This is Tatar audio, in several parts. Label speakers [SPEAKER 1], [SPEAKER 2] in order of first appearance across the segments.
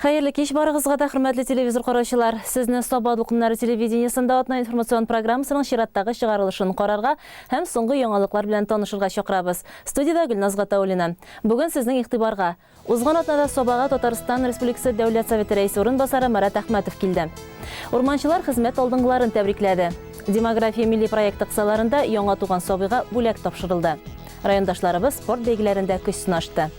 [SPEAKER 1] Хәерле кич барыгызга да, хөрмәтле телевизор караучылар. Сезне Саба дулкыннары телевидениесендә атна информацион программасының чираттагы чыгарылышын карарга һәм соңгы яңалыклар белән танышырга чакырабыз. Студиядә Гөлназ Гатауллина. Бүген сезнең игътибарга Узган атнада Сабага Татарстан Республикасы Дәүләт Советы Рәисе урынбасары Марат Әхмәтов килде. Урманчылар хезмәт алдынгыларын тәбрикләде. Демография милли проекты кысаларында яңа туган сабыйга бүләк тапшырылды. Райондашларыбыз спорт бәйгеләрендә көч сынашты.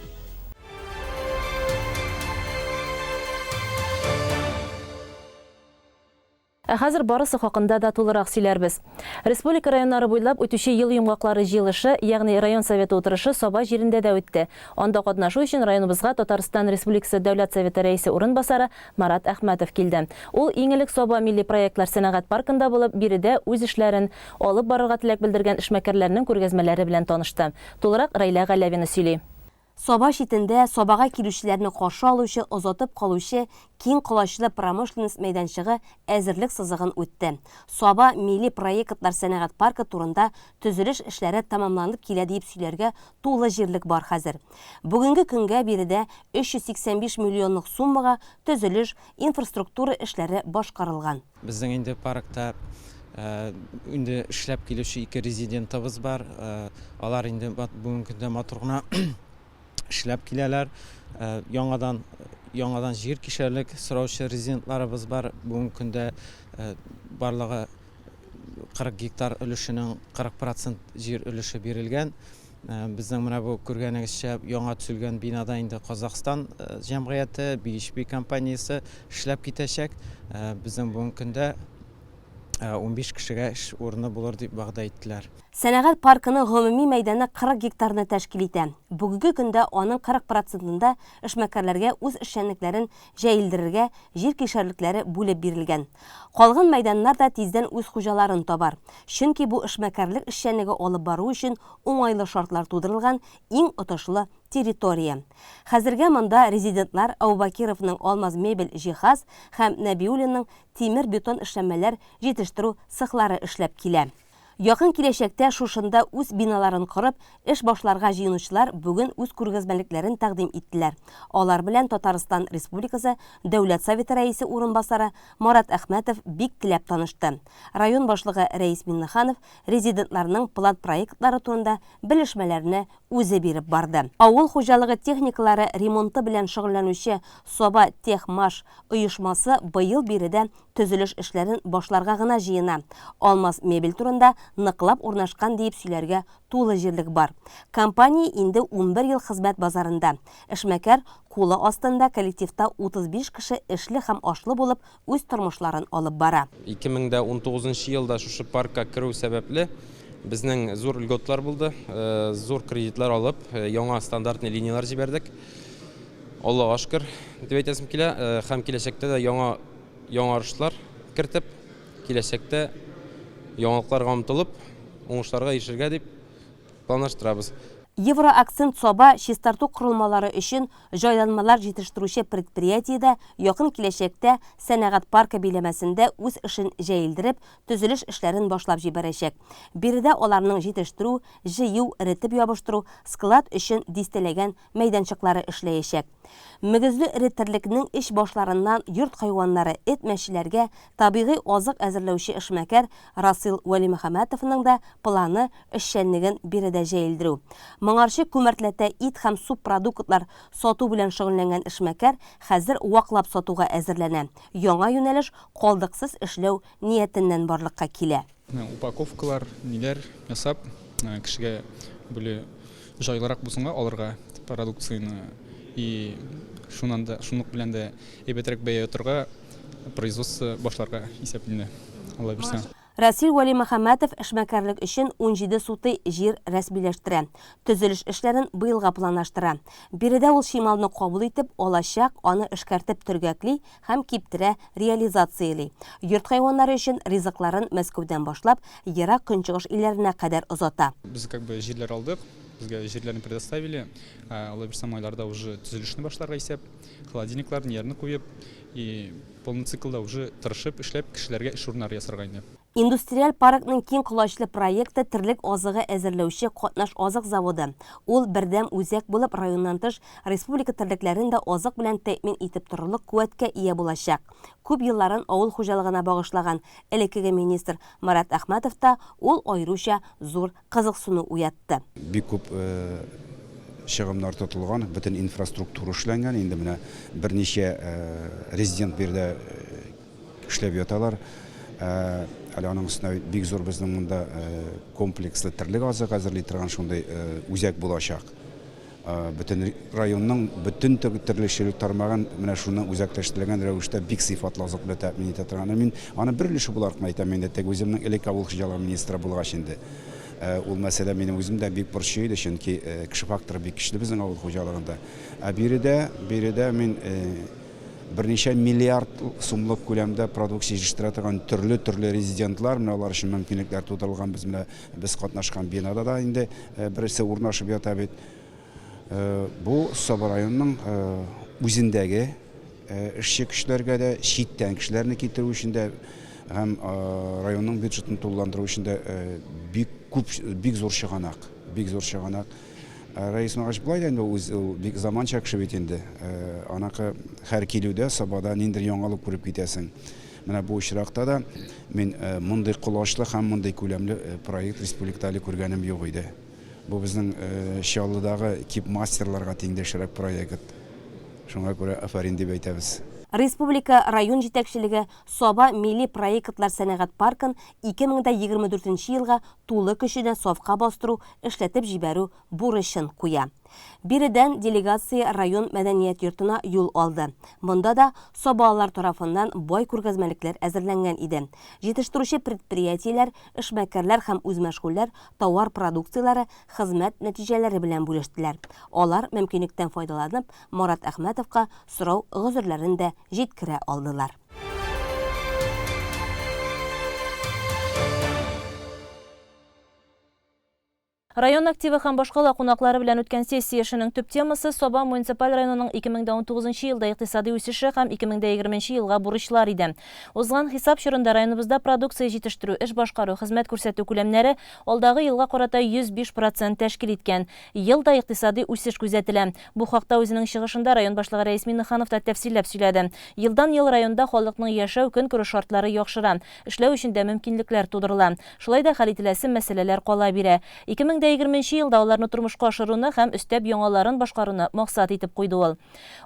[SPEAKER 1] Ә хәзер барысы хакында да тулырак сөйләрбез. Республика районнары буйлап үтүче ел йомгаклары җыелышы, ягъни район Советы утырышы Саба җирендә дә үтте. Анда катнашу өчен районыбызга Татарстан Республикасы Дәүләт Советы Рәисе урынбасары Марат Әхмәтов килде. Ул иң элек Саба милли проектлар сәнәгать паркында булып, биредә үз эшләрен алып барырга теләк белдергән эшмәкәрләрнең күргәзмәләре белән танышты. Тулырак Рәйлә Галәвина сөйли.
[SPEAKER 2] Саба читендә Сабага килүчеләрне каршы алучы, озатып калучы киң колачлы промышленность мәйданчыгы әзерлек сызыгын үтте. Саба милли проектлар сәнәгать паркы турында төзелеш эшләре тәмамланып килә диеп сөйләргә тулы җирлек бар хәзер. Бүгенге көнгә биредә 385 миллионлык суммага төзелеш, инфраструктура эшләре башкарылган.
[SPEAKER 3] Безнең инде паркта инде эшләп килүче ике резидентыбыз бар. Алар инде бүгенге көндә матур гына эшләп киләләр. Яңадан яңадан җир кишәрлек сораучы резидентларыбыз бар. Бүгенге көндә барлыгы 40 гектар өлешенең 40 процент җир өлеше бирелгән. Безнең менә бу күргәнегезчә яңа төзелгән бинада инде Казахстан җәмгыяте, BHP компаниясе эшләп китәчәк. Безнең бүгенге көндә 15 кешегә эш урыны булыр дип вәгъдә иттеләр.
[SPEAKER 2] Сәнәгать паркының гомуми мәйданы 40 гектарны тәшкил итә. Бүгенге көндә аның 40 процентында эшмәкәрләргә үз эшчәнлекләрен җәелдерергә җир кишәрлекләре бүлеп бирелгән. Калган мәйданнар да тиздән үз хуҗаларын табар. Чөнки бу эшмәкәрлек эшчәнлеге алып бару өчен уңайлы шартлар тудырылган иң отышлы территория. Хәзергә монда резидентлар Әүбакировның Алмаз мебель җиһаз һәм Нәбиуллинның тимер-бетон эшләнмәләр җитештерү цехлары эшләп килә. Якын киләчәктә шушында үз биналарын корып, эш башларга җыенучылар бүген үз күргәзмәлекләрен тәкъдим иттеләр. Алар белән Татарстан Республикасы Дәүләт Советы Рәисе урынбасары Марат Әхмәтов бик теләп танышты. Район башлыгы Рәис Миңнеханов резидентларның план-проектлары турында белешмәләрне үзе биреп барды. Авыл хуҗалыгы техникалары ремонты белән шөгыльләнүче Саба Техмаш оешмасы быел биредә Төзелеш эшләрен башларга гына җыена. Алмаз мебель турында ныклап урнашкан диеп сөйләргә тулы җирлек бар. Компания инде 11 ел хезмәт базарында. Эшмәкәр кулы астында коллективта 35 кеше эшле һәм ашлы булып үз тормышларын алып бара.
[SPEAKER 4] 2019 нчы елда шушы паркка керү сәбәпле безнең зур льготалар булды, зур кредитлар алып, яңа стандартный линияләр җибәрдек. Аллага шөкер, дип әйтәсем килә. Һәм киләчәктә дә яңа яңарышлар кертеп, киләчәктә яңалыкларга омтылып, уңышларга ирешергә дип планлаштырабыз.
[SPEAKER 2] Евроакцент Саба чистарту корылмалары өчен җайланмалар җитештерүче предприятие дә якын киләчәктә сәнәгать паркы биләмәсендә үз эшен җәелдереп, төзелеш эшләрен башлап җибәрәчәк. Биредә аларның җитештерү, җыю, эретеп ябыштыру, склад өчен дистәләгән мәйданчыклары эшләячәк. Мөгезле эре терлекнең эч-башларыннан йорт хайваннары, эт-мәчеләргә табигый азык әзерләүче эшмәкәр Расыйл Вәлимөхәммәтовның да планы, эшчәнлеген биредә җәелдерү. Моңарчы күмәртләтә ит һәм субпродуктлар сату белән шөгыльләнгән эшмәкәр хәзер ваклап сатуга әзерләнә. Яңа юнәлеш калдыксыз эшләү ниятеннән барлыкка килә.
[SPEAKER 5] Упаковкалар, ниләр ясап, кешегә более җайлырак булсынга алырга продукцияне и шуннан да, шунлык белән дә әйбәтрәк бәя йотырга, производство башларга исәп инде, Алла бирсә.
[SPEAKER 2] Расил Вәлимөхәммәтов эшмәкәрлек өчен 17 сутый җир рәсмиләштерә. Төзелеш эшләрен быелга планлаштыра. Биредә ул чималны кабул итеп алачак, аны эшкәртеп төргәкли һәм киптерә, реализацияли. Йорт хайваннары өчен ризыкларын Мәскәүдән башлап, Ерак Көнчыгыш илләренә кадәр озата.
[SPEAKER 5] Без как бы җирләр алдык, безгә җирләрне предоставили. Алла бирсә, майларда уже төзелешне башларга исәп. Холодильниклар, ниләрне куеп. И полный циклда уже тырышып эшләп кешеләргә эш урыннары ясарга инде.
[SPEAKER 2] Индустриаль паркның киң колачлы проекты терлек азыгы әзерләүче катнаш азык заводы. Ул бердәм үзәк булып районнан тыш республика терлекләрен дә азык белән тәэмин итеп торырлык куәткә ия булачак. Күп елларын авыл хуҗалыгына багышлаган элеккеге министр Марат Әхмәтовта ул аеруча зур кызыксыну уятты.
[SPEAKER 6] Бик күп чыгымнар тотылган, бөтен инфраструктура эшләнгән. Инде менә берничә резидент биредә эшләп яталар. Әле аның өстенә бит бик зур безнең монда комплекслы терлек азыгы әзерли торган шундый үзәк булачак. Бөтен районның бөтен терлекчелек тармагын менә шуны үзәкләштерелгән рәвештә бик сыйфатлы азык белән тәэмин итә торган. Мин аны бер өлеше буларак кына әйтәм инде, теге үземнең элек авыл хуҗалыгы министры булгач инде. Ул мәсьәлә минем үзем дә бик борчый иде, чөнки кеше факторы бик көчле безнең авыл хуҗалыгында. Ә биредә, биредә мин берничә миллиард сумлык күләмдә продукция җитештерә торган төрле-төрле резидентлар, менә алар өчен мөмкинлекләр тудырылган. Без менә без катнашкан бинада да инде берсе урнашып ята бит. Бу Саба районының үзендәге эшче көчләргә дә, читтән кешеләрне китерү өчен дә һәм районның бюджетын тулыландыру өчен дә бик күп, бик зур чыганак, бик зур чыганак. Рәис Магач болай да инде үз ул бик заманча кеше бит инде. Анакы һәр килүдә Сабада ниндидер яңалык күреп китәсең. Менә бу очракта да мин мондый колачлы һәм мондый күләмле проект республикада әле күргәнем юк иде. Бу безнең Чаллыдагы КИП-мастерларга тиңдәшрәк проект. Шуңа күрә афәрин дип әйтәбез.
[SPEAKER 2] Республика, район җитәкчелеге Саба милли проектлар сәнәгать паркын 2024 нче елга тулы көченә сафка бастыру, эшләтеп җибәрү бурычын куя. Биредән делегация район мәдәният йортына юл алды. Монда да сабалылар тарафыннан бай күргәзмәлекләр әзерләнгән иде. Җитештерүче предприятиеләр, эшмәкәрләр һәм үзмәшгульләр товар продукцияләре, хезмәт нәтиҗәләре белән бүлештеләр. Алар, мөмкинлектән файдаланып, Марат Әхмәтовка сорау-гозерләрен дә җиткерә алдылар.
[SPEAKER 1] Район активы һәм башкала кунаклары белән үткән сессия эшенең төп темасы Саба муниципаль районының 2019 елда икътисади үсеше һәм 2020 елга бурычлар иде. Узган хисап чорында районыбызда продукция җитештерү, эш башкару, хезмәт күрсәтү күләмнәре алдагы елга карата 105 процент тәшкил иткән. Ел да икътисади үсеш күзәтелә. Бу хакта үзенең чыгышында район башлыгы Рәис Миңнеханов та тәфсилләп сөйләде. Елдан-ел районда халыкның яшәү, көнкүреш шартлары яхшыра. Эшләү өчен дә мөмкинлекләр тудырыла. Шулай да хәл ителәсе мәсьәләләр кала бирә. 2020 нче елда аларны тормышка ашыруны һәм өстәп яңаларын башкаруны максат итеп куйды ул.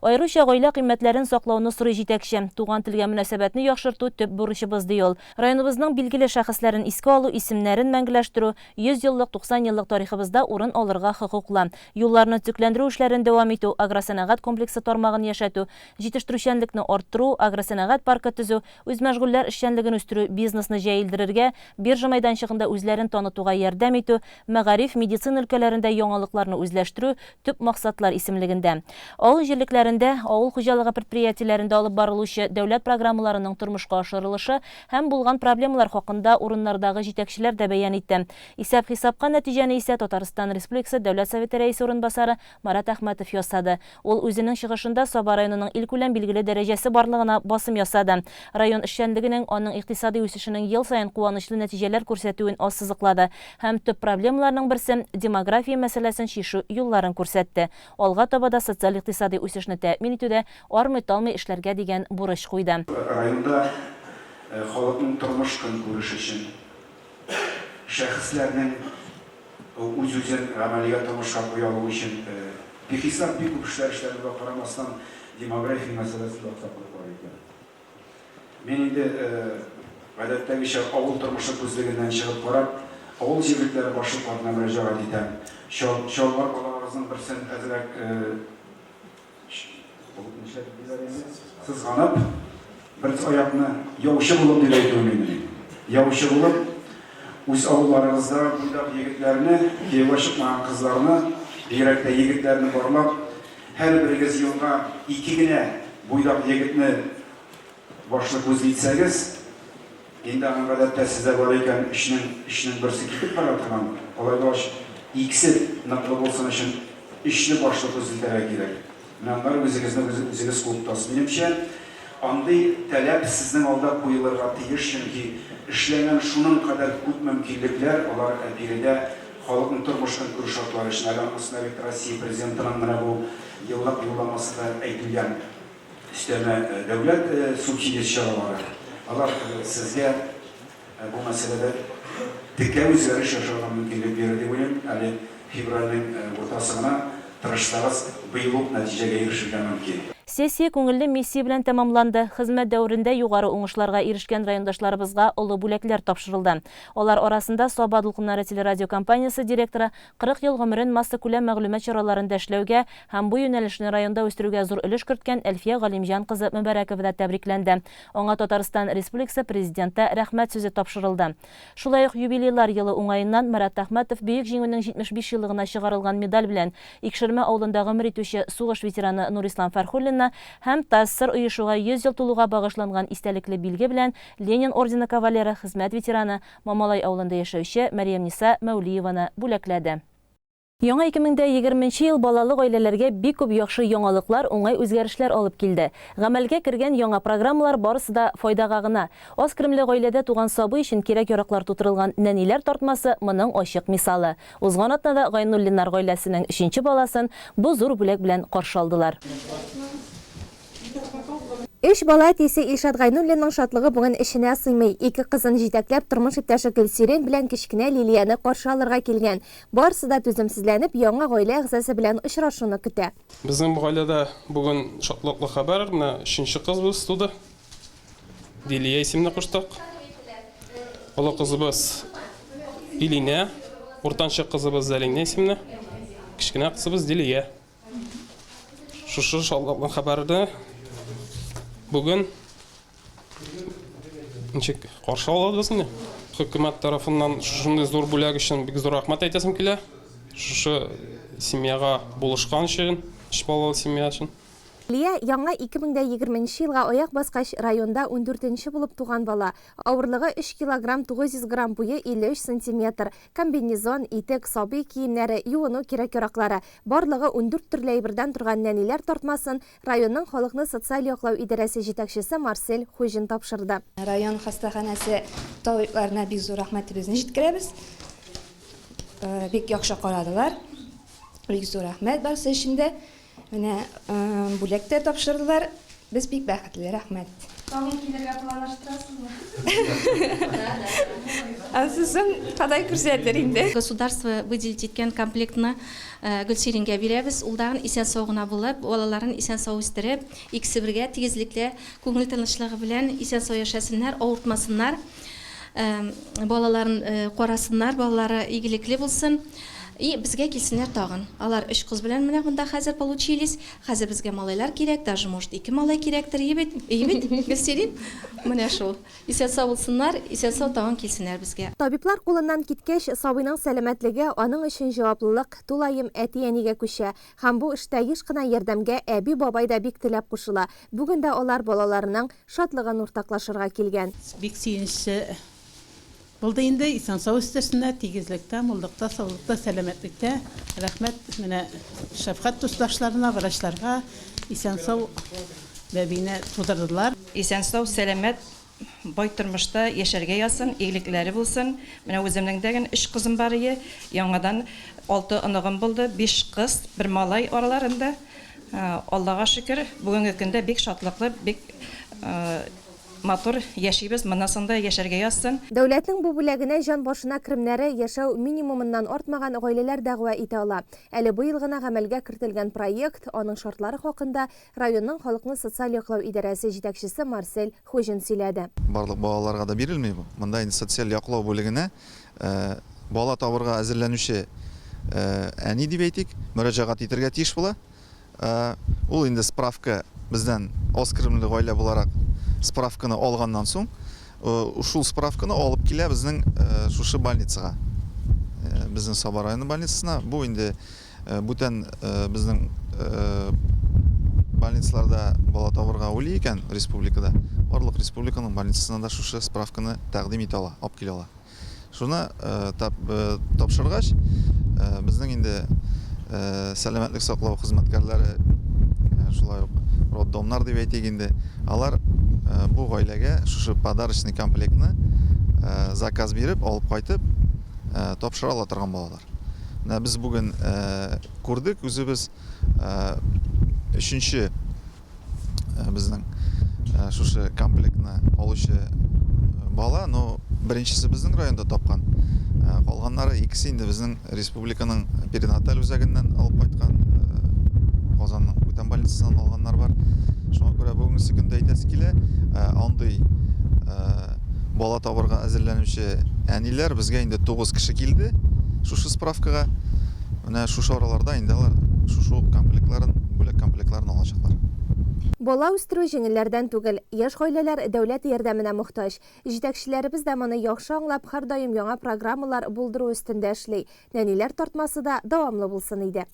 [SPEAKER 1] Аеруча гаилә кыйммәтләрен саклауны сорый җитәкче. Туган телгә мөнәсәбәтне яхшырту төп бурычыбыз, ди ул. Районыбызның билгеле шәхесләрен искә алу, исемнәрен мәңгеләштерү, 100 еллык, 90 еллык тарихыбызда урын алырга хокуклы. Юлларны төзекләндерү эшләрен дәвам итү, агросәнәгать комплексы тармагын яшәтү, җитештерүчәнлекне арттыру, агросәнәгать паркы төзү, Үзмәшгульләр эшчәнлеген үстерү, бизнесны җәелдерергә, биржа мәйданчыгында үзләрен танытуга ярдәм итү, мәгариф, медицина өлкәләрендә яңалыкларны үзләштерү, төп максатлар исемлегендә. Авыл җирлекләрендә, авыл хуҗалыгы предприятиеләрендә алып барылучы дәүләт программаларының тормышка ашырылышы һәм булган проблемалар хакында урыннардагы җитәкчеләр дә бәян итте. Исәп-хисапка нәтиҗәне исә Татарстан Республикасы Дәүләт Советы Рәисе урынбасары Марат Әхмәтов ясады. Ул үзенең чыгышында Саба районының илкүләм билгеле дәрәҗәсе барлыгына басым ясады. Район эшчәнлегенең, аның икътисадый үсешенең ел саен куанычлы нәтиҗәләр күрсәтүен ассызыклады һәм төп проблемаларның берсе, демография мәсьәләсен чишү юлларын күрсәтте. Алга таба да социаль-икътисадый үсешне тәэмин итүдә армый-талмый эшләргә дигән бурыч куйды.
[SPEAKER 6] Районда халыкның тормыш-көнкүреше өчен шәхесләрнең үз-үзен гамәлгә, тормышка куя алуы өчен бихисап бик күп эшләр эшләнүгә карамастан, демография мәсьәләсендә аксаклык бар икән. Мин инде, гадәттәгечә, авыл тормышы күзлегеннән чыгып карап, авыл җирлекләре башлыкларына мөрәҗәгать итәм. Чал, чалбар балагызның берсен әзрәк Сызганып, бер аякны яучы булып дип әйтүем инде. Яучы булып, үз авылларыгызда буйдак егетләрне, кияүгә чыкмаган кызларны, бигрәк тә егетләрне барлап, һәрберегез елга ике генә буйдак егетне башлы-күзле итсәгез, Инде аның гадәттә сездә бар икән, өчнең, өчнең берсе китеп бара торган, алай булгач, икесе ныклы булсын өчен өчне башлы күз итәргә кирәк. Менә аннары үзегезне үзе, үзегез куып тотасыз. Минемчә, Андый таләп сезнең алда куелырга тиеш, чөнки эшләнгән шуның кадәр күп мөмкинлекләр, алар биредә халыкның тормыш-көнкүреш шартлары өчен. Әле аның өстенә бит Россия Президентының менә бу еллык юлламасында әйтелгән өстәмә дәүләт субсидиясе чаралары, алар сезгә Бу мәсьәләдә текә үзгәреш ясарга мөмкинлек бирер дип уйлыйм. Әле февральнең уртасы гына, тырышсагыз, быел ук нәтиҗәгә ирешергә мөмкин.
[SPEAKER 1] Сессия күңелле миссия белән тәмамланды. Хезмәт дәверендә югары уңышларга ирешкән райондашларыбызга олы бүләкләр тапшырылды. Алар арасында Саба дулкыннары телерадиокомпаниясе директоры, 40 ел гомерен массакүләм мәгълүмат чараларында эшләүгә һәм бу юнәлешне районда үстерүгә зур өлеш керткән Әлфия Галимҗан кызы Мөбарәкова да тәбрикләнде. Аңа Татарстан Республикасы Президенты Рәхмәт сүзе тапшырылды. Шулай ук юбилейлар елы уңаеннан Марат Әхмәтов Бөек Җиңүнең 75 еллыгына чыгарылган медаль белән Икшермә авылында гомер итүче сугыш ветераны Нурислам Фәрхуллинны һәм ТАССР оешуга 100 ел тулуга багышланган истәлекле билге белән Ленин ордены кавалеры, хезмәт ветераны, Мамалай авылында яшәүче Мәрьямниса Мәүлиеваны бүләкләде. Яңа 2020 нче ел балалы гаиләләргә бик күп яхшы яңалыклар, уңай үзгәрешләр алып килде. Гамәлгә кергән яңа программалар барысы да файдага гына. Аз керемле гаиләдә туган сабый өчен кирәк-яраклар тутырылган нәниләр тартмасы моның ачык мисалы. Узган атнада Гайнуллиннар гаиләсенең өченче баласын бу зур бүләк белән каршы алдылар.
[SPEAKER 7] Өч бала әтисе Илшат Гайнуллинның шатлыгы бүген эченә сыймый. Ике кызын җитәкләп, тормыш иптәше Гөлсирин белән кечкенә Лилияне каршы алырга килгән. Барысы да түземсезләнеп, яңа гаилә әгъзасы белән очрашуны көтә.
[SPEAKER 8] Безнең бу гаиләдә бүген шатлыклы хәбәр, менә өченче кызыбыз туды. Дилия исемне куштык. Олы кызыбыз Илинә, уртанчы кызыбыз Зәлинә исемле, кечкенә кызыбыз Дилия. Шушы шатлыклы хәбәрне бүген ничек каршы алабыз инде? Хөкүмәт тарафыннан шушындый зур бүләк өчен бик зур рәхмәт әйтәсем килә. Шушы семьяга булышкан өчен, өч балалы семья өчен.
[SPEAKER 7] Лия, яңа 2020 нче елга аяк баскач, районда ундүртенче булып туган бала. Авырлыгы өч килограмм 900 грамм, буе 53 сантиметр. Комбинезон, итек, сабый киемнәре, юыну кирәк-яраклары, барлыгы 14 төрле әйбердән торган нәниләр тартмасын районның халыкны социаль яклау идарәсе җитәкчесе Марсель Хуҗин тапшырды.
[SPEAKER 9] Район хастаханәсе табибларына бик зур рәхмәтебезне җиткерәбез. Бик яхшы карадылар. Бик зур рәхмәт барысы өчен дә. Менә бүләк тә тапшырдылар. Без бик бәхетле, рәхмәт.
[SPEAKER 10] Тагын килергә планлаштырасызмы?
[SPEAKER 9] Ансы соң Ходай күрсәтер инде.
[SPEAKER 11] Государство выделить иткән комплектны Гөлсирингә бирәбез. Ул тагын исән-сау гына булып, балаларын исән-сау үстереп, икесе бергә тигезлектә, күңел тынычлыгы белән исән-сау яшәсеннәр, авыртмасыннар. Балаларын карасыннар, балалары игелекле булсын. И безгә килсеннәр тагын. Алар өч кыз белән менә монда хәзер получились. Хәзер безгә малайлар кирәк, даже может ике малай кирәктер, ие бит, ие бит, Гөлсирин? Менә шул. Исән-сау булсыннар, исән-сау тагын килсеннәр безгә.
[SPEAKER 7] Табиблар кулыннан киткәч, сабыйның сәламәтлеге, аның өчен җаваплылык тулаем әти-әнигә күчә. Һәм бу эштә еш кына ярдәмгә әби-бабай да бик теләп кушыла. Бүген дә алар балаларының Шатлыгын уртаклашырга килгән.
[SPEAKER 12] Бик сөенечле булды инде. Исән-сау үстерсеннәр, тигезлектә, муллыкта, саулыкта, сәламәтлектә. Рәхмәт менә шәфкать туташларына, врачларга, исән-сау бәбине тудырдылар.
[SPEAKER 13] Исән-сау, сәламәт, бай тормышта яшәргә язсын, игелекләре булсын. Менә үземнең дә ген өч кызым бар ие. Яңадан алты оныгым булды, биш кыз, бер малай араларында. Аллага шөкер, бүгенге көндә бик шатлыклы, бик матур яшибез, моннан соң да яшәргә язсын.
[SPEAKER 7] Дәүләтнең бу бүләгенә җан башына керемнәре яшәү минимумыннан артмаган гаиләләр дәгъва итә ала. Әле быел гына гамәлгә кертелгән проект, аның шартлары хакында районның халыкны социаль яклау идарәсе җитәкчесе Марсель Хуҗин сөйләде.
[SPEAKER 14] Барлык балаларга да бирелми бу. Монда инде социаль яклау бүлегенә бала табырга әзерләнүче әни дип әйтик, мөрәҗәгать итергә тиеш була. Ул инде справка бездән аз керемле гаилә буларак справканы алганнан соң, шул справканы алып килә безнең шушы больницага. Безнең Саба районы больницасына. Бу инде бүтән безнең больницаларда бала табырга уйлый икән республикада, барлык республиканың больницасына да шушы справканы тәкъдим итә ала, алып килә ала. Шуны тапшыргач, безнең инде сәламәтлек саклау хезмәткәрләре, шулай ук роддомнар дип әйтик инде, алар бу гаиләгә шушы подарочный комплектны заказ биреп, алып кайтып, тапшыра ала торган балалар. Менә без бүген күрдек үзебез өченче безнең шушы комплектны алучы бала, но беренчесе безнең районда тапкан. Калганнары икесе инде безнең республиканың перинаталь үзәгеннән алып кайткан, Казанның бүтән больницасыннан алганнар бар. Шуңа күрә бүгенгесе көндә әйтәсе килә, андый бала табырга әзерләнүче әниләр безгә инде 9 кеше килде шушы справкага. Менә шушы араларда инде алар шушы ук комплектларын, бүләк комплектларын алачаклар.
[SPEAKER 7] Бала үстерү җиңелләрдән түгел. Яшь гаиләләр дәүләт ярдәменә мохтаҗ. Җитәкчеләребез дә моны яхшы аңлап, һәрдаим яңа программалар булдыру өстендә эшли. Нәниләр тартмасы да дәвамлы булсын иде.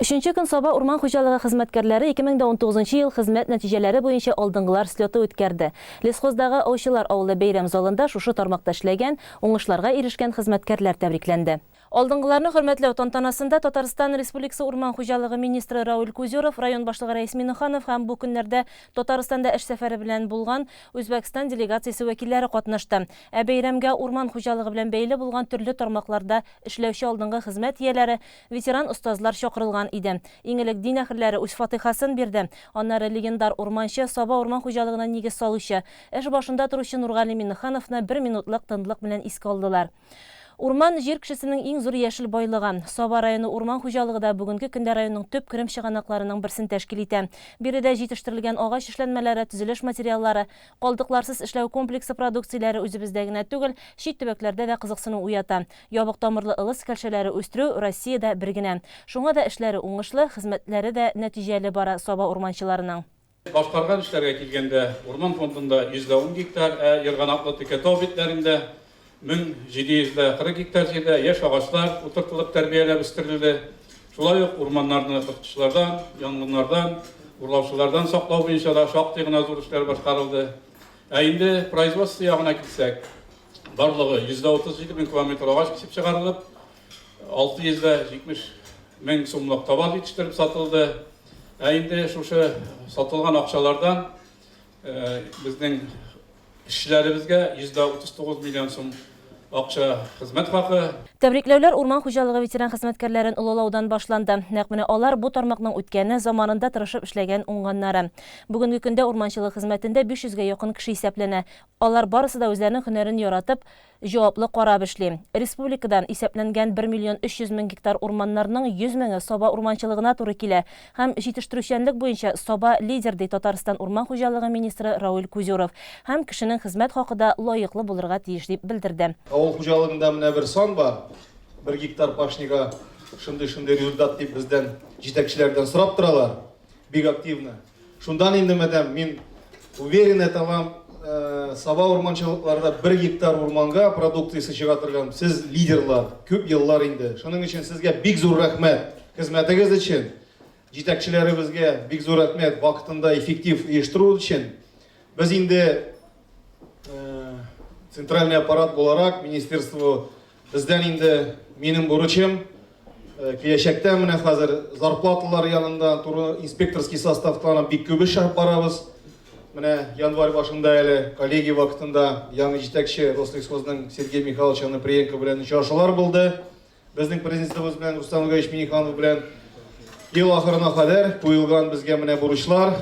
[SPEAKER 1] Өченче көн Саба урман хуҗалыгы хезмәткәрләре 2019 нчы ел хезмәт нәтиҗәләре буенча алдынгылар слеты үткәрде. Лесхоздагы Аучылар авылы бәйрәм залында шушы тармакта эшләгән, уңышларга ирешкән хезмәткәрләр тәбрикләнде. Алдынгыларны хөрмәтләү тантанасында Татарстан Республикасы урман хуҗалыгы министры Равил Кузюров, район башлыгы Рәис Миннеханов һәм бу көннәрдә Татарстанда эш сәфәре белән булган Үзбәкстан делегациясе вәкилләре катнашты. Ә бәйрәмгә урман хуҗалыгы белән бәйле булган төрле тармакларда эшләүче алдынгы хезмәт ияләре, ветеран-остазлар чакырылган иде. Иң элек дин әһелләре үз фатыйхасын бирде. Аннары легендар урманчы, Саба урман хуҗалыгына нигез салучы, эш башында торучы Нургали Миннехановны бер минутлык тынлык белән искә алдылар. Урман, җир кешесенең иң зур яшел байлыгы. Саба районы урман хуҗалыгы да бүгенге көндә районның төп керем чыганакларының берсен тәшкил итә. Биредә җитештерелгән агач эшләнмәләре, төзелеш материаллары, калдыкларсыз эшләү комплексы продукцияләре үзебездә генә түгел, чит төбәкләрдә дә кызыксыну уята. Ябык тамырлы ылыс кәлшәләре үстерү Россиядә бер генә. Шуңа да эшләре уңышлы, хезмәтләре дә нәтиҗәле бара Саба урманчыларының.
[SPEAKER 15] Башкарган эшләргә килгәндә, урман фондында 110 гектар, ә Ерганаклы текә тау битләрендә 1740 гектар җирдә яшь агачлар утыртылып тәрбияләп үстерелде. Шулай ук урманнарны корткычлардан, янгыннардан, урлаучылардан саклау буенча да шактый гына зур эшләр башкарылды. Ә инде производство ягына килсәк, барлыгы 137 мең кубометр агач кисеп чыгарылып, 670 мең сумлык товар җитештереп сатылды. Ә инде шушы сатылган акчалардан безнең эшчеләребезгә 139 миллион сум акча хезмәт хакы.
[SPEAKER 1] Тәбрикләүләр урман хуҗалыгы ветеран хезмәткәрләрен олылаудан башланды. Нәкъ менә алар бу тармакның үткәне, заманында тырышып эшләгән уңганнары. Бүгенге көндә урманчылык хезмәтендә 500 гә якын кеше исәпләнә. Алар барысы да үзләренең һөнәрен яратып, җаваплы карап эшли. Республикада исәпләнгән бер миллион 300 мең гектар урманнарның 100 меңе Саба урманчылыгына туры килә һәм җитештерүчәнлек буенча Саба лидер, ди Татарстан урман хуҗалыгы министры Рауил Кузюров. Һәм кешенең хезмәт хакы да лаеклы булырга тиеш, дип белдерде.
[SPEAKER 16] Авыл хуҗалыгында менә бер сан бар, бер гектар пашняга шундый-шундый результат дип бездән, җитәкчеләрдән сорап торалар. Бик активно. Шундан инде, мәдәм, мин уверен әйтә алам, Саба урманчылыкларда бер гектар урманга продукциясе чыга торган сез лидерлар, күп еллар инде. Шуның өчен сезгә бик зур рәхмәт хезмәтегез өчен, җитәкчеләребезгә бик зур рәхмәт вакытында эффектив оештыру өчен. Без инде центральный аппарат буларак, министерство Бездән инде минем бурычым киләчәктә менә хәзер зарплаталар янында туры инспекторский составтан бик күп эш алып барабыз. Менә январь башында әле коллегия вакытында яңа җитәкче Рослесхозның Сергей Михайлович Анаприенко белән очрашулар булды. Безнең президентыбыз белән Рустам Нургалиевич Минниханов белән ел ахырына кадәр куелган безгә менә бурычлар,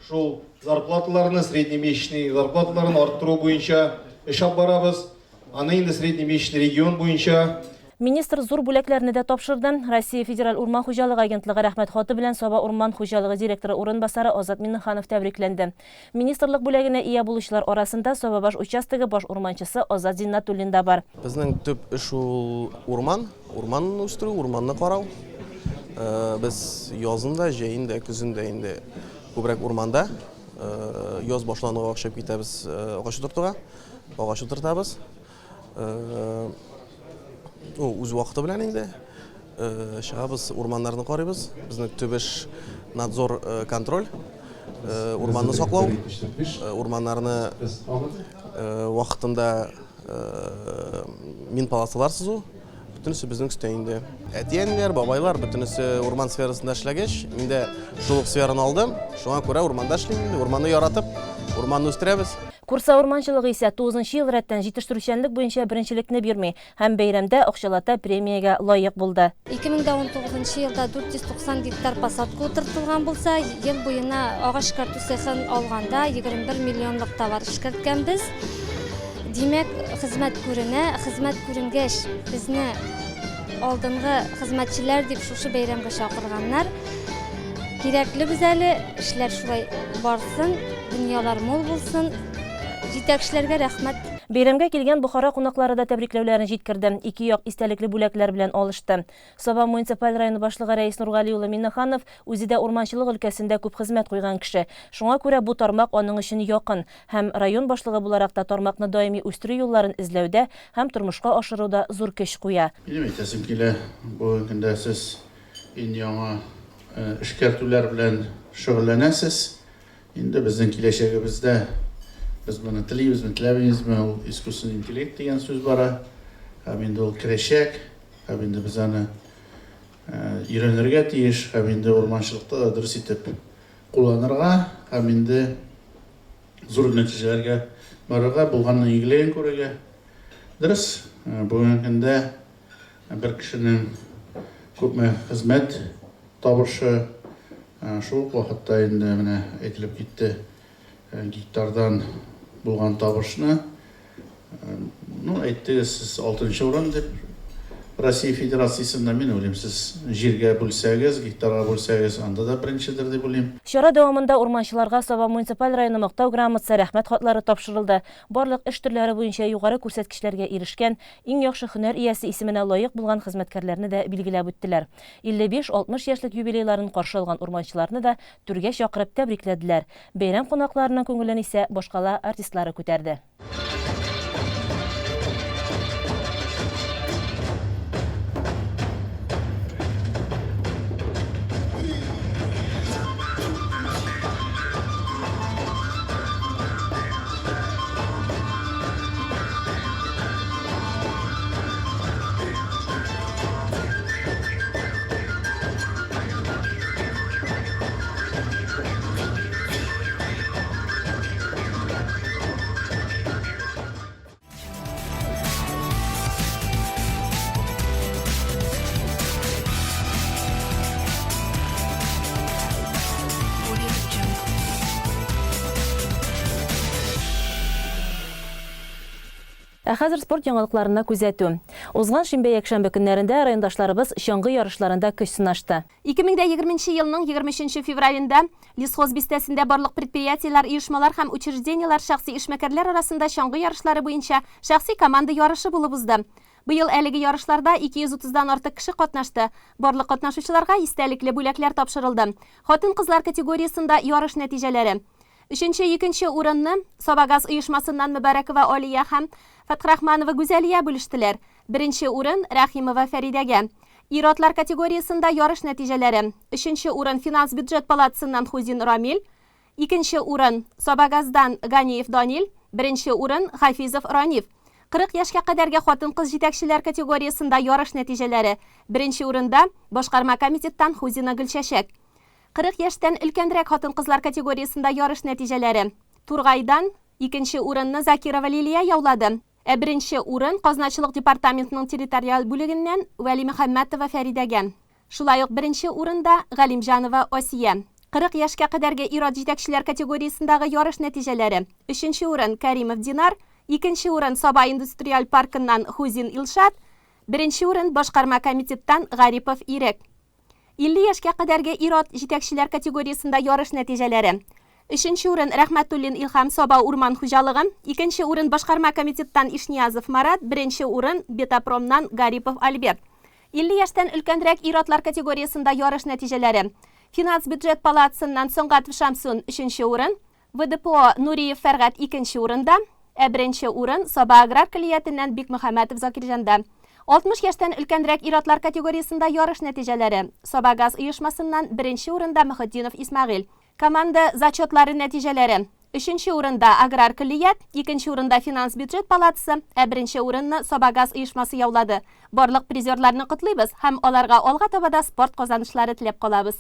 [SPEAKER 16] шул зарплаталарны, среднемесячный зарплаталарын арттыру буенча эш алып барабыз. Аны инде среднемесячный регион буенча.
[SPEAKER 1] Министр зур бүләкләрне дә тапшырды. Россия Федераль урман хуҗалыгы агентлыгы Рәхмәт хаты белән Саба урман хуҗалыгы директоры урынбасары Азат Миннеханов тәбрикләнде. Министрлык бүләгенә ия булучылар арасында Сабабаш участогы баш урманчысы Азат Зиннатуллин да бар.
[SPEAKER 17] Безнең төп эш ул урман, урман үстерү, урманны карау. Без язын да, җәен дә, көзен дә инде күбрәк урманда. Яз башлануга чыгып китәбез агач утыртуга. Агач утыртабыз. Ну, үз вакыты белән инде. Чыгабыз, урманнарны карыйбыз. Безнең төп эш надзор, контроль. Урманны саклау, урманнарны вакытында мин полосалар сызу. Бөтенесе безнең өстә инде. Әти-әниләр, бабайлар бөтенесе урман сферасында эшләгәч, мин дә шул ук сфераны алдым. Шуңа күрә урманда эшлим инде, урманны яратып, урманны үстерәбез.
[SPEAKER 1] Курса урманчылыгы исә тугызынчы ел рәттән җитештерүчәнлек буенча беренчелекне бирми һәм бәйрәмдә акчалата премиягә лаек булды.
[SPEAKER 18] 2019 нчы елда 490 гектар посадка утыртылган булса, ел буена агач эшкәртү цехын алганда 21 миллионлык товар эшкәрткәнбез. Димәк, хезмәт күренә. Хезмәт күренгәч, безне алдынгы хезмәтчеләр дип шушы бәйрәмгә чакырганнар. Кирәкле без әле, эшләр шулай барсын, дөньялар мул булсын. Җитәкчеләргә рәхмәт.
[SPEAKER 1] Бәйрәмгә килгән Бохара кунаклары да тәбрикләүләрен җиткерде, ике як истәлекле бүләкләр белән алышты. Саба муниципаль районы башлыгы Рәис Нургали улы Миннеханов үзе дә урманчылык өлкәсендә күп хезмәт куйган кеше. Шуңа күрә бу тармак аның өчен якын һәм район башлыгы буларак та тармакны даими үстерү юлларын эзләүдә һәм тормышка ашыруда зур көч куя.
[SPEAKER 19] Минем әйтәсем килә, бүгенге көндә сез иң яңа эшкәртүләр белән шөгыльләнәсез. Инде безнең киләчәгебездә, без моны телибезме, теләмибезме, ул искусственный интеллект дигән сүз бара. Һәм инде ул керәчәк, һәм инде без аны өйрәнергә тиеш, һәм инде урманчылыкта да дөрес итеп кулланырга, һәм инде зур нәтиҗәләргә барырга, булганның игелеген күрергә. Дөрес, бүгенге көндә Бер кешенең күпме хезмәт табышы, шул ук вакытта инде менә әйтелеп китте, гектардан булган табышны, ну, әйттегез сез алтынчы урын дип, Россия Федерациясендә, мин уйлыйм, сез җиргә бүлсәгез, гектарга бүлсәгез, анда да беренчедер дип уйлыйм.
[SPEAKER 1] Чара дәвамында урманчыларга Саба муниципаль районы Мактау грамотасы, Рәхмәт хатлары тапшырылды. Барлык эш төрләре буенча югары күрсәткечләргә ирешкән, Иң яхшы һөнәр иясе исеменә лаек булган хезмәткәрләрне дә билгеләп үттеләр. 55, 60 яшьлек юбилейларын каршы алган урманчыларны да түргә чакырып тәбрикләделәр. Бәйрәм кунакларының күңелен исә башкала артистлары күтәрде. Ә хәзер спорт яңалыкларына күзәтү. Узган шимбә-якшәмбе көннәрендә райондашларыбыз чаңгы ярышларында көч сынашты.
[SPEAKER 7] 2020 нче елның 23 нче февралендә Лесхоз бистәсендә барлык предприятиеләр, оешмалар һәм учреждениеләр шәхси эшмәкәрләр арасында чаңгы ярышлары буенча шәхси команда ярышы булып узды. Быел әлеге ярышларда 230 дан артык кеше катнашты. Барлык катнашучыларга истәлекле бүләкләр тапшырылды. Хатын-кызлар категориясендә ярыш нәтиҗәләре. Өченче, икенче урынны Сабагаз оешмасыннан Мөбарәкова Алия һәм Фәтхрахманова Гүзәлия бүлештеләр. Беренче урын, Рәхимова Фәридәгә. Ир-атлар категориясендә ярыш нәтиҗәләре. Өченче урын, Финанс-бюджет палатасыннан Хузин Рамил. Икенче урын, Сабагаздан Ганиев Данил. Беренче урын, Хафизов Раниф. 40 яшькә кадәрге хатын-кыз җитәкчеләр категориясендә ярыш нәтиҗәләре. Беренче урында, Башкарма комитеттан Хузина Гөлчәчәк. 40 яшьтән өлкәнрәк хатын-кызлар категориясендә ярыш нәтиҗәләре. Тургайдан икенче урынны Закирова Лилия яулады, ә беренче урын Казначылык департаментының территориаль бүлегеннән Вәлимөхәммәтова Фәридәгә. Шулай ук беренче урында, Галимҗанова Асия. 40 яшькә кадәрге ир-ат җитәкчеләр категориясендагы ярыш нәтиҗәләре. Өченче урын, Кәримов Динар, икенче урын, Саба индустриаль паркыннан Хузин Илшат, беренче урын, башкарма комитеттан Гарипов Ирек. 50 яшькә кадәрге ир-ат җитәкчеләр категориясендә ярыш нәтиҗәләре. Өченче урын, Рәхмәтуллин Илһам, Саба урман хуҗалыгы, икенче урын, башкарма комитеттан Ишниязов Марат, беренче урын, Бетапромнан Гарипов Альберт. 50 яшьтән өлкәнрәк ир-атлар категориясендә ярыш нәтиҗәләре. Финанс-бюджет палатасыннан Сөнгатов Шамсун, өченче урын, ВДПО Нуриев Фәргать икенче урында, ә беренче урын Саба аграр көллиятеннән Бикмөхәммәтов Закирҗанда. 60 яшьтән өлкәнрәк ир-атлар категориясендә ярыш нәтиҗәләре, Сабагаз оешмасыннан беренче урында Мөхетдинов Исмәгыйль. Команда зачетлары нәтиҗәләре. Өченче урында, Аграр көллият, икенче урында, Финанс-бюджет палатасы, ә беренче урынны Сабагаз оешмасы яулады. Барлык призерларны котлыйбыз һәм аларга алга таба да спорт казанышлары теләп калабыз.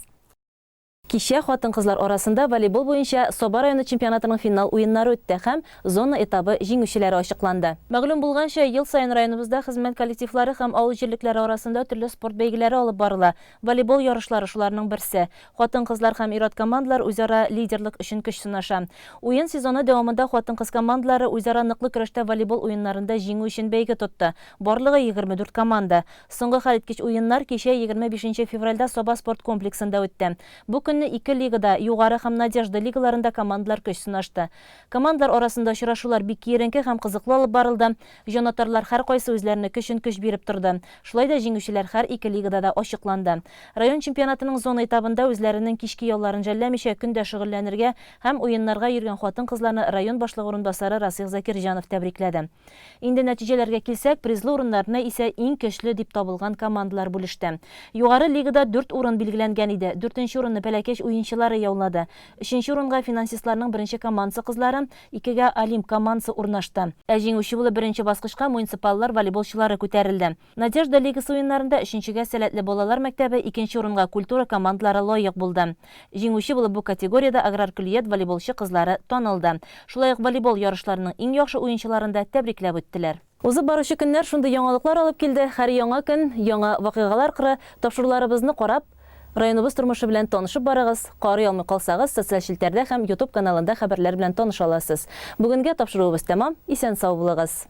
[SPEAKER 1] Кичә хатын-кызлар арасында волейбол буенча Саба районы чемпионатының финал уеннары үтте һәм зона этабы җиңүчеләре ачыкланды. Мәгълүм булганча, ел саен районыбызда хезмәт коллективлары һәм авыл җирлекләре арасында төрле спорт бәйгеләре алып барыла. Волейбол ярышлары шуларның берсе. Хатын-кызлар һәм ир-ат командалар үзара лидерлык өчен көч сынаша. Уен сезоны дәвамында хатын-кыз командалары үзара ныклы көрәштә волейбол уеннарында җиңү өчен бәйге тотты. Барлыгы 24 команда. Соңгы хәлиткеч уеннар кичә 25 нче февральдә Саба спорт комплексында үтте. Бу көнне ике лигада, Югары һәм Надежда лигаларында командалар көч сынашты. Командалар арасында очрашулар бик киеренке һәм кызыклы алып барылды. Җанатарлар һәркайсы үзләренә көчен көч биреп торды. Шулай да җиңүчеләр һәр ике лигада да ачыкланды. Район чемпионатының зона этабында үзләренең кичке ялларын жәлләмичә көн дә шөгыльләнергә һәм уеннарга йөргән хатын-кызларны район башлыгы урынбасары Расыйх Закирҗанов тәбрикләде. Инде нәтиҗәләргә килсәк, призлы урыннарны исә иң көчле дип табылган командалар бүлеште. Югары лигада дүрт урын билгеләнгән иде. Дүртенче урынны Пәләкәч уенчылары яулады. Өченче урынга Финансистларның беренче командасы кызлары, икегә Олимп командасы урнашты. Ә җиңүче булып беренче баскычка муниципаллар волейболчылары күтәрелде. Надежда лигасы уеннарында өченчегә Сәләтле балалар мәктәбе, икенче урынга Культура командалары лаек булды. Җиңүче булып бу категориядә Аграр көллият волейболчы кызлары танылды. Шулай ук волейбол ярышларының иң яхшы уенчыларын да тәбрикләп үттеләр. Узып баручы көннәр шундый яңалыклар алып килде, һәр яңа көн, яңа вакыйгалар кыры. Тапшыруларыбызны карап, районыбыз тормышы белән танышып барыгыз. Карый алмый калсагыз, социаль челтәрдә һәм Ютуб каналында хәбәрләр белән таныша аласыз. Бүгенгә тапшыруыбыз тәмам, исән-сау булыгыз!